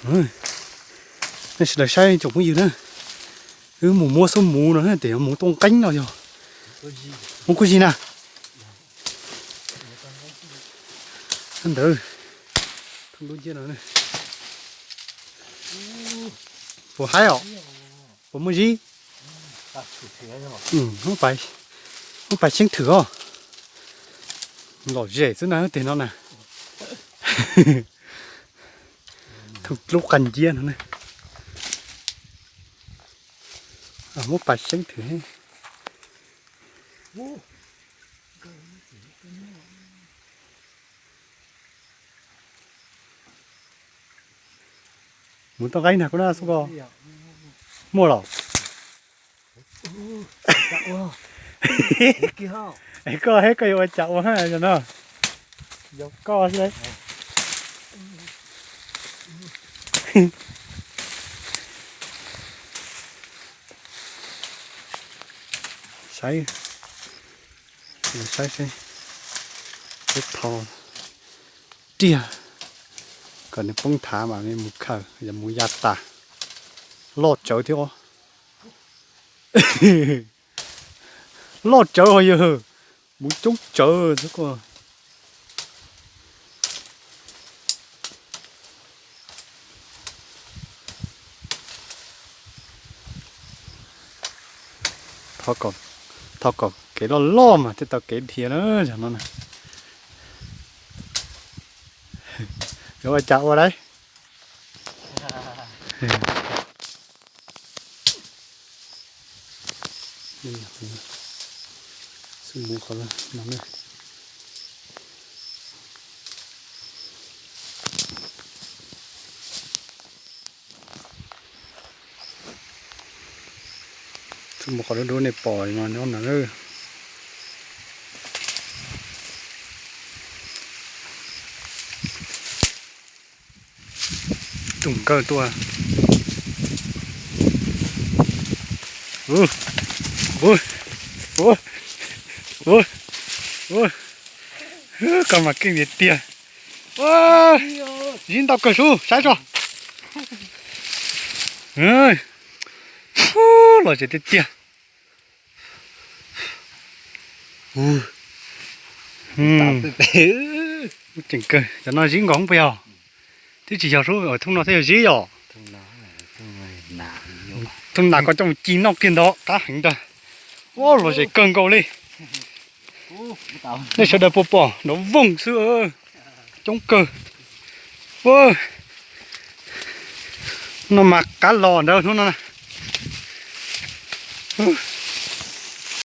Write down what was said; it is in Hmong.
Nej sawv daws saib tsoom phooj ywg na, wb mus muab xub muv no tes muv tuaj nqeeb no yog muv kuj zig na. Ntawd, puas haib os? Puas muaj zib? Muab pais xyeeb thwm os. Lom zem xwb na tes no na. Thauj dlub qas nciab no ne. Muab pais xyeeb thwm. Mus tau qaib nag kuv na xub ko. Muaj los? Es koj, es koj yuav ua cas ua no? Yog koj xwb. Saib, saib seb peb tho riag kom nws poob thav mas mus khaws yog mus ya tas. Loj tsawv thiab os. Loj tsawv ho yawg, mus coob tsawv xwb ko. Thov kom kev loj loj mas thiaj tau kev dhia na, yog no na. Yuav ua cas ua lauj? Tus mus qhov dub dub nej pom no nyob no. Tus nkawj tuaj. Koj mas keej tiag tiag. Zib ntau kawg sub, saib tso. Lom zem tiag tiag. Tseem kawg, cov no zib nkaus puas yog? Twb tsis yog sub, thooj no thiaj yog zib yom. Thooj nas koj coj mus ci noj kiag ntawd qab heev ntag. Ua lom zem kawg nkaus li. Nej sawv daws puas pom nrov voog xwb, coob kawg. No mas qab los ntawd hnub no na.